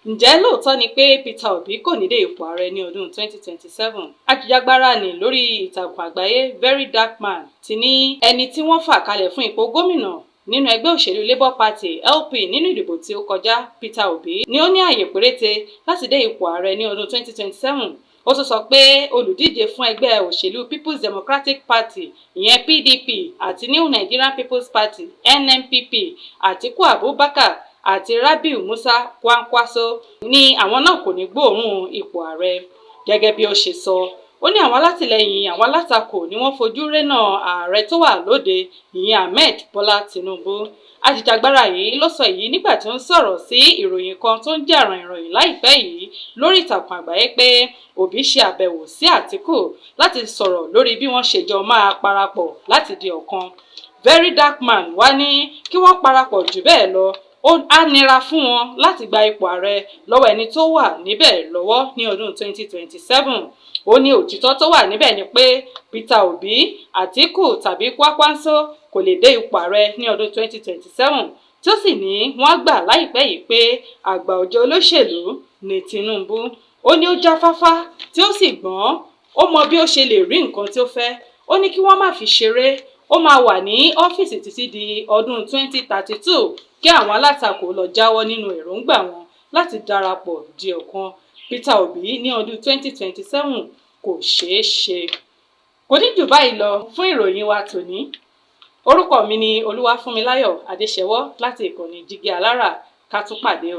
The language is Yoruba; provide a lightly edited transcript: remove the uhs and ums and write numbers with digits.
Ǹjẹ́ lóòótọ́ ni pé Peter Obi kò ní dé ipò ààrẹ ní ọdún 2027? Ajìjàgbara ní lórí ìtàkùn àgbáyé VeryDarkMan ti ní ẹni tí wọ́n fà kalẹ̀ fún ipò gómìnà nínú ẹgbẹ́ òṣèlú Labour Party (LP) nínú ìdìbò tí ó kọjá, Peter Obi, ní ó ní àyè péréte láti dé ipò ààrẹ ní ọdún 2027. Ó tún sọ pé olùdíje fún ẹgbẹ́ òṣèlú Peoples Democratic Party ìyẹn PDP àti New Nigerian Peoples Party (NNPP), Atiku Abubakar àti Rabiu Musa Kwankwaso ní àwọn náà kò ní gbóòórùn ipò ààrẹ. Gẹ́gẹ́ bí ó ṣe sọ, ó ní àwọn alátìlẹyìn àwọn alátakò ni wọ́n fojú rénà ààrẹ tó wà lóde ìyẹn Ahmed Bọ́lá Tinubu. Ajìjàgbara yìí ló sọ èyí nígbà tí ó ń sọ̀rọ̀ sí ìròyìn kan tó ń jà ròhìnròhìn láìpẹ́ yìí lórí ìtàkùn àgbáyé pé Obi ṣe àbẹ̀wò sí Àtíkù láti sọ̀rọ̀ lórí bí wọ́n ṣe jọ máa parapọ̀ láti di ọ̀kan. VeryDarkMan wá ní kí wọ́n parapọ̀ jù bẹ́ẹ̀ lọ, á nira fún wọn láti gba ipò ààrẹ lọ́wọ́ ẹni tó wà níbẹ̀ lọ́wọ́ ní ọdún 2027. Ó ní òtítọ́ tó wà níbẹ̀ ni pé Peter Obi, Àtíkù tàbí Kwankwaso kò lè dé ipò ààrẹ ní ọdún 2027, tí ó sì ní wọ́n á gbà láìpẹ́ yìí pé àgbà ọ̀jẹ̀ olóṣèlú ní Tinubu. Ó ní ó jáfáfá tí ó sì gbọ́n, ó mọ bí ó ṣe lè rí nǹkan tí ó fẹ́. Ó ní kí wọ́n má fi ṣeré, ó máa wà ní ọ́fíìsì títí di ọdún 2032, kí àwọn alátakò lọ jáwọ́ nínú èròǹgbà wọn láti darapọ̀ di ọ̀kan. Peter Obi ní ọdún 2027 kò ṣeé ṣe. Kò ní jù báyìí lọ fún ìròyìn wa tòní. Orúkọ mi ni Olúwafúnmiláyọ̀ Adéṣẹwọ́ láti ìkànnì Jígí Alára. Ká tún pàdé o.